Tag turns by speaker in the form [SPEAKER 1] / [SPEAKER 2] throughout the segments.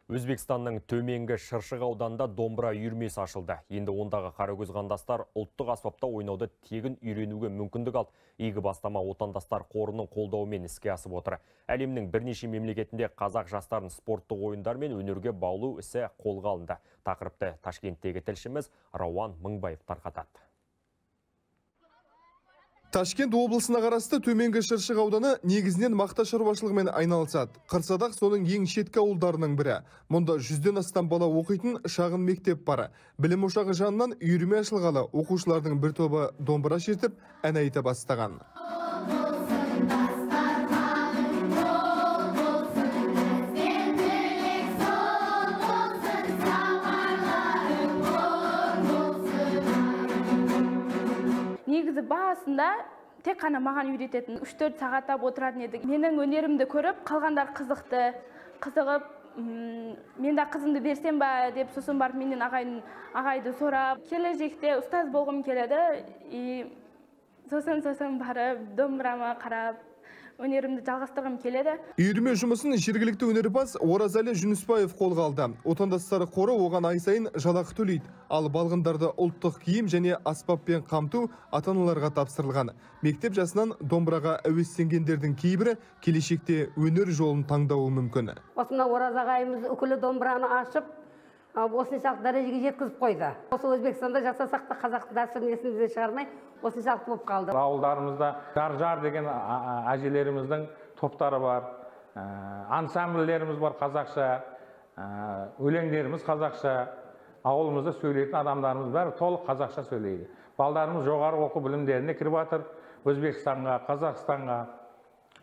[SPEAKER 1] Өзбекстанның төменгі Шыршық ауданында домбыра үйірмесі ашылды. Енді ондағы қаракөз қандастар ұлттық аспапта ойнауды тегін үйренуге мүмкіндік алды. Игі бастама отандастар қорының қолдауымен іске асып отыр. Әлемнің бірнеше мемлекетінде қазақ жастарын спорттық ойындар мен өнерге баулу ісі қолға алынды. Тақырыпты Ташкенттегі тілшіміз Рауан Мыңбаев тарқатады.
[SPEAKER 2] Ташкент облысына қарасты төменгі Шыршық ауданы негізінен мақта шаруашылығымен айналысады. Қырсадақ соның ең шеткі ауылдарының бірі. Мұнда 100-ден астам бала оқитын шағын мектеп бар. Білім ошағы жанынан үйірме ашылғалы оқушылардың бір тобы домбыра шертіп, ән айта бастаған.
[SPEAKER 3] Негізі басында тек қана маған үйрететін 3-4 сағаттап отыратын едік. Менің өнерімді көріп, қалғандар қызықты, қызығып, мен де қызымды берсем ба деп сосын барып менен ағайды сұрап, келешекте ұстаз болғым келеді. И сосын барып домбырама қарап, өнерімді жалғастырғым келеді.
[SPEAKER 2] Үйірме жұмысын жергілікті өнерпаз Оразалы Жүнісбаев қолға алды. Отандастар қоры оған ай сайын жалақы төлейді. Ал балғындарды ұлттық киім және аспаппен қамту ата-аналарға тапсырылған. Мектеп жасынан домбыраға әуестенгендердің кейбірі келешекте өнер жолын таңдауы мүмкін.
[SPEAKER 4] Осында Ораз ағайымыз үкілі домбыраны ашып, осыншалық дәрежеге жеткізіп қойды. Осы Өзбекстанда жасасақ та қазақтың дәстүрін есімізден шығармай, осыншалық болып қалды.
[SPEAKER 5] Ауылдарымызда жар-жар деген әжелеріміздің топтары бар, ансамбльдеріміз бар қазақша, өлеңдеріміз қазақша, ауылымызда сөйлейтін адамдарымыз бәрі толық қазақша сөйлейді. Балдарымыз жоғары оқу білімдеріне кіріп жатыр, Өзбекстанға, Қазақстанға.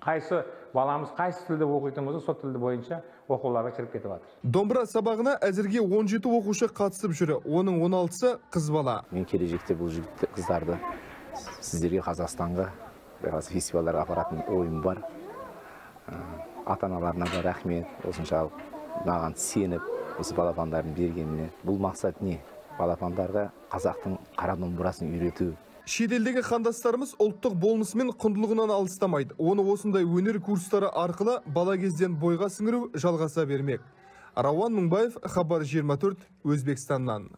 [SPEAKER 5] Қайсы баламыз қайсы тілде оқитын болса, сол тілді бойынша оқуларға кіріп кетіп жатыр.
[SPEAKER 2] Домбыра сабағына әзірге 17 оқушы қатысып жүр. Оның 16-сы қыз бала.
[SPEAKER 6] Мен келешекте бұл жігіт қыздарды сіздерге Қазақстанға фестивальдарға апаратын ойым бар. Ата-аналарына да рахмет, осыншалық маған сеніп, осы балапандарын бергеніне. Бұл мақсат не? Балапандарға қазақтың қара домбырасын үйрету.
[SPEAKER 2] Шетелдегі қандастарымыз ұлттық болмысымен құндылығынан алыстамайды. Оны осындай өнер курстары арқылы бала кезден бойға сіңіру жалғаса бермек. Рауан Мыңбаев, Хабар 24, Өзбекстаннан.